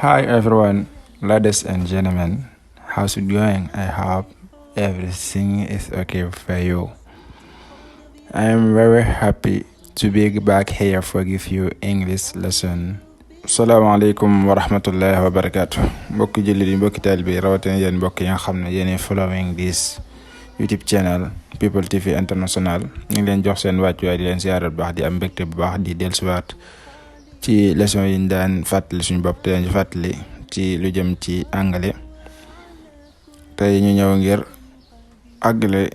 Hi everyone, ladies and gentlemen, how's it going? I hope everything is okay for you. I am very happy to be back here for give you English lesson. Salaamaaleykum wa rahmatullahi wa barakatuh. Mbokki jullit yi, mbokki taalibe bi, rawatina yéen mbokk yi nga xam ne yéen following this YouTube channel People TV International. ñu ngi leen jox seen wàccuwaay di leen ziyaaral bu baax di am mbégte bu baax di dellusiwaat ci leçon yi ñu daan fàttali suñu bopp te ñu fàttali ci lu jëm ci anglais. tey ñu ñëw ngir àggale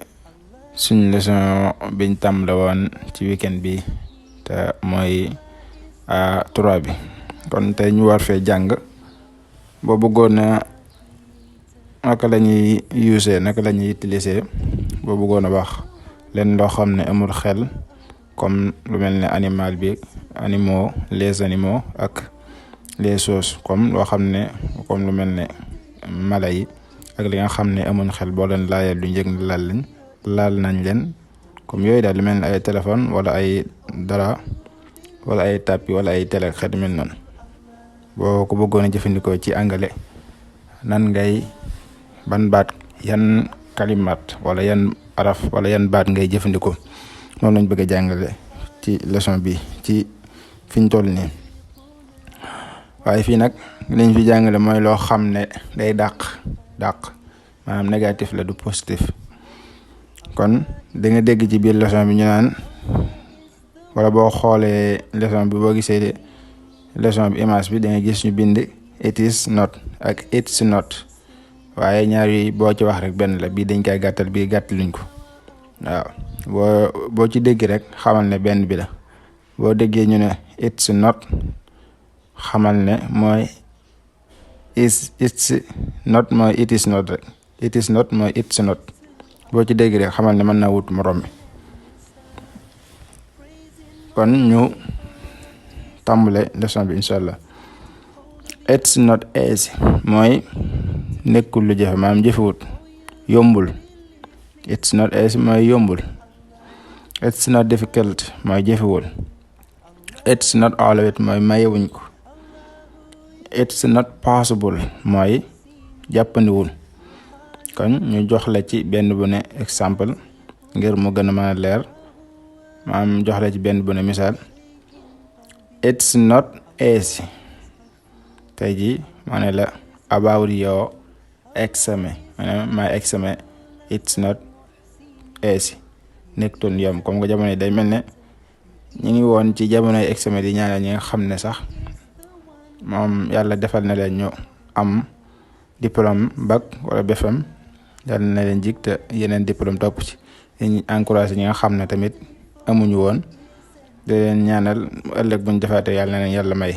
suñu leçon biñ tàmbale woon ci weekend bi te mooy 3 bi. kon tey ñu war fee jàng boo bëggoon na naka la ñuy naka la ñuy utiliser boo bëggoon a wax leen loo xam ne amul xel comme lu mel ne animal bi les animaux ak les choses comme loo xam ne comme lu mel ne mala yi ak li nga xam ne amuñ xel boo leen laajee lu njëg laal nañ leen comme yooyu daal lu mel ne ay téléphone wala ay dara wala ay tapis wala ay télé xeet mel noonu boo ko bëggoon a jëfandikoo ci anglais nan ngay ban baat yan kalimat wala yan araf wala yan baat ngay jëfandikoo noonu lañ bëgg a jàngale ci leçon bi ci fiñ toll nii. waaye fii nag liñ fi jàngale mooy loo xam ne day dàq maanaam négatif la du positif. kon da nga dégg ci biir leçon bi ñu naan wala boo xoolee leçon bi boo gisee leçon bi image bi da nga gis ñu bind it is not ak it's not waaye ñaar yi boo ci wax rek benn la bii dañ koy gàttal bii gàttaluñ ko. waaw boo ci dégg rek xamal ne benn bi la. boo déggee ñu ne it's not xamal ne mooy it's not mooy it is not rek it is not mooy it's not boo ci dégg rek xamal ne mën naa wut morom mi. kon ñu tàmbale leçon bi incha allah. it's not easy mooy nekkul lu jafe maanaam jëfewut yombul. it's not easy mooy yombul. it's not difficult mooy jëfewul. it's not all of it mooy mayewuñ ko. it's not possible mooy jàppandiwul. kon ñu jox la ci benn bu ne exemple ngir mu gën a mën a leer maanaam jox la ci benn bu ne misaal. it's not easy tey jii ma ne la about your examen maanaam my examen it's not easy nekkutoon yomb comme que jamono yi day mel ne ñu ngi woon ci jamonoy examen di ñaanal ñi nga xam ne sax moom yàlla defal na leen ñu am diplôme bac wala BFEM yàlla na leen jig te yeneen diplôme topp ci ñu encouragé ñi nga xam ne tamit amuñu woon di leen ñaanal ëllëg buñ defaatee yàlla na leen yàlla may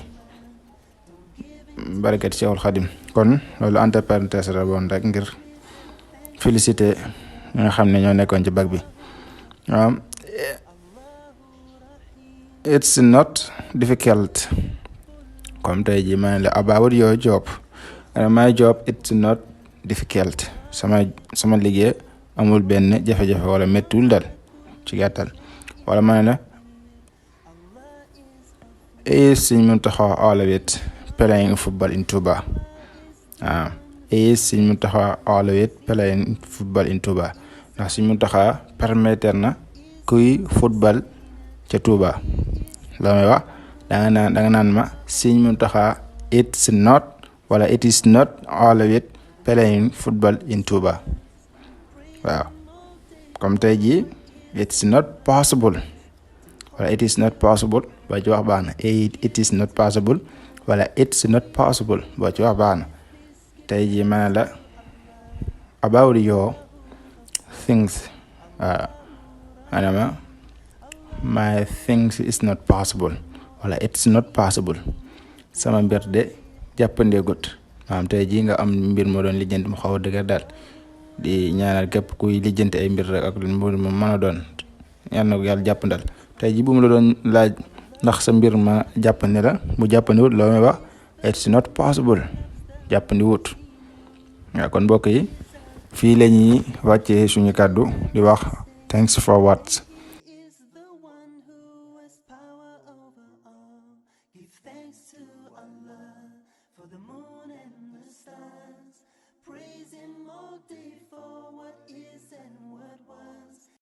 barakat Cheikhul Khadim. kon loolu entre parenthèses la woon rek ngir féliciter ñi nga xam ne ñoo nekkoon ci bac bi. it's not difficult comme tey jii ma ne la about your job my job it's not difficult sama liggéey amul benn jafe-jafe wala méttiwul dal ci gàttal. wala ma ne la is Serigne Mountakha all of it playing football in Touba. is Serigne Mountakha all of it playing football in Touba ndax Serigne Mountakha permettre na kuy football ca Touba. la may wax danga naan ma Serigne Mountakha it's not wala it is not all of it playing football in Touba. waaw comme tey jii it's not possible wala it is not possible boo ci wax baax na it is not possible wala it's not possible boo ci wax baax na. tey jii ma ne la about your things maanaam my things is not possible wala it's not possible sama mbir de jàppandeegut. maanaam tey jii nga am mbir moo doon lijjanti mu xaw a dëgër daal di ñaanal képp kuy lijjanti ay mbir rek ak mbir mu mën a doon yal na ko yàlla jàppandal. tey jii bu mu la doon laaj ndax sa mbir ma jàppandi la bu jàppandiwut loo may wax it's not possible jàppandiwut. waaw kon mbokk yi fii la ñuy wàccee suñu kàddu di wax thanks for what thanks to Allah for the moon and the stars. Praise Him all day for what is